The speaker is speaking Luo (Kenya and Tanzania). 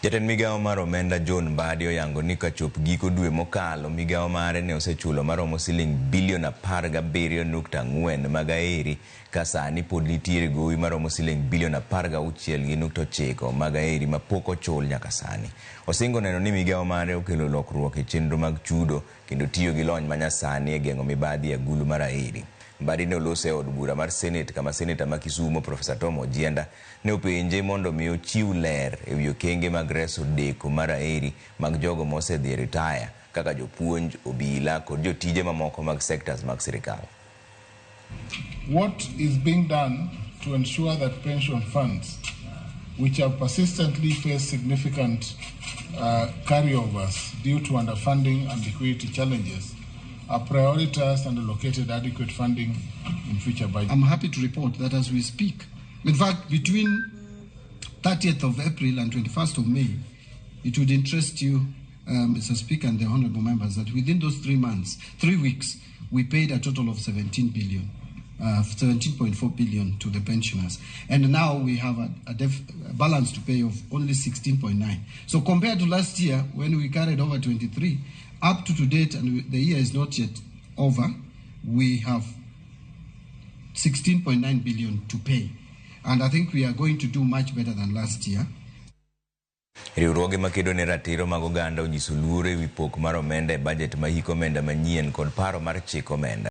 Jatend migawo mar omenda John Mbadi oyango ni kachop giko dwe mokalo, migawo mare ne osechulo maromo siling bilion 17.4 mag aeri, ka sani pod nitiere gowi maromo siling bilion 16.9 mag aeri ma pok ochul nyaka sani. Osingo neno ni migawo mare okelo lokruok e chenro mag chudo kendo tiyo gi lony manyasani e geng'o mibadhi e agulu mar aeri. Mbadi ne oloso e od bura mar Senate kama Seneta ma Kisumo Profesa Tom Ojienda ne openje mondo mi ochiw ler e wi okenge mag reso deko mar aeri mag jogo mosedhi e ritaya kaka jopuonj, obila kod jotije mamoko mag sectors mag sirikal. What is being done to ensure that pension funds, which have persistently faced significant carryovers due to underfunding and liquidity challenges, are prioritized and allocated adequate funding in future budgets? I'm happy to report that as we speak, in fact, between 30th of April and 21st of May, it would interest you, Mr. Speaker and the honorable members, that within those 3 months, 3 weeks, we paid a total of 17 billion. 17.4 billion to the pensioners. And now we have a balance to pay of only 16.9. So compared to last year, when we carried over 23, up to date, and the year is not yet over, we have 16.9 billion to pay. And I think we are going to do much better than last year. Riwruoge makedo ne ratiro mag oganda onyiso luoro ewi pok mar omenda e bajet ma hik omenda manyien kod paro mar chik omenda.